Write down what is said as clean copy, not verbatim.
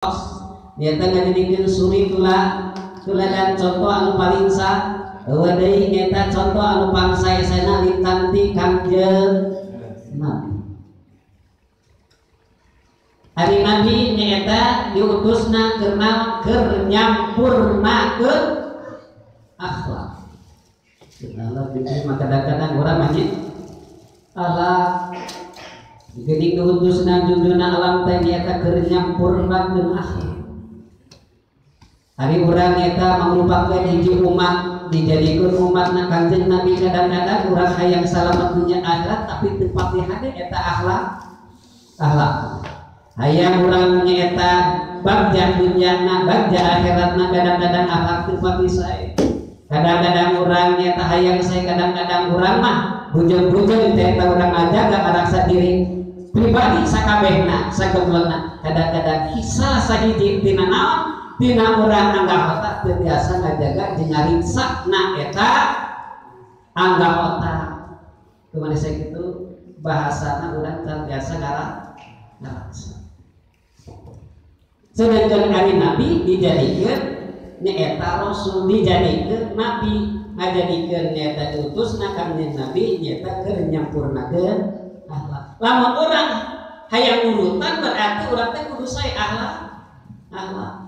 Nyata ngajadikeun suri tuladan contoh anu paling sah eueuh deui nyata contoh anu pangsaesana lintang ti Kangjeng Nabi. Ari Nabi nyaeta diutusna keur naon? Keur nyampurnakeun akhlak. Subhanallah, mah kadang-kadang urang mah nya akhlak geuning diutusna junjuna alam teh nyaeta keur nyampurnakeun akhlak. Hari urang eta mangrupakeun hiji umat dijadikeun umatna Kangjeng Nabi, kadang-kadang urang hayang salamet dunya akhirat tapi teu pati hade eta akhlak. Akhlak. Hayang urang nyaeta bagja dunyana, bagja akhiratna, kadang-kadang akhlak teu pati sae. Kadang-kadang urang nyaeta hayang sae, kadang-kadang urang mah bujeng-bujeng teh eta urang ngajaga karaksa diri pribadi sakabehna, sagemblengna. Kadang-kadang salah sahiji tina naon? Tina urang anggap otak teu biasa ngajaga jeung ngaringsakna eta anggap otak. Kumaha sakitu bahasana urang teu biasa ngaraksa. Sedangkan ari Nabi dijadikeun nyaeta rasul, dijadikeun nabi, ngajadikeun nyaeta diutusna Kangjeng Nabi nyaeta keur nyampurnakeun akhlak. Lamun urang hayang urutan berarti urang teh kudu sae akhlak. Akhlak.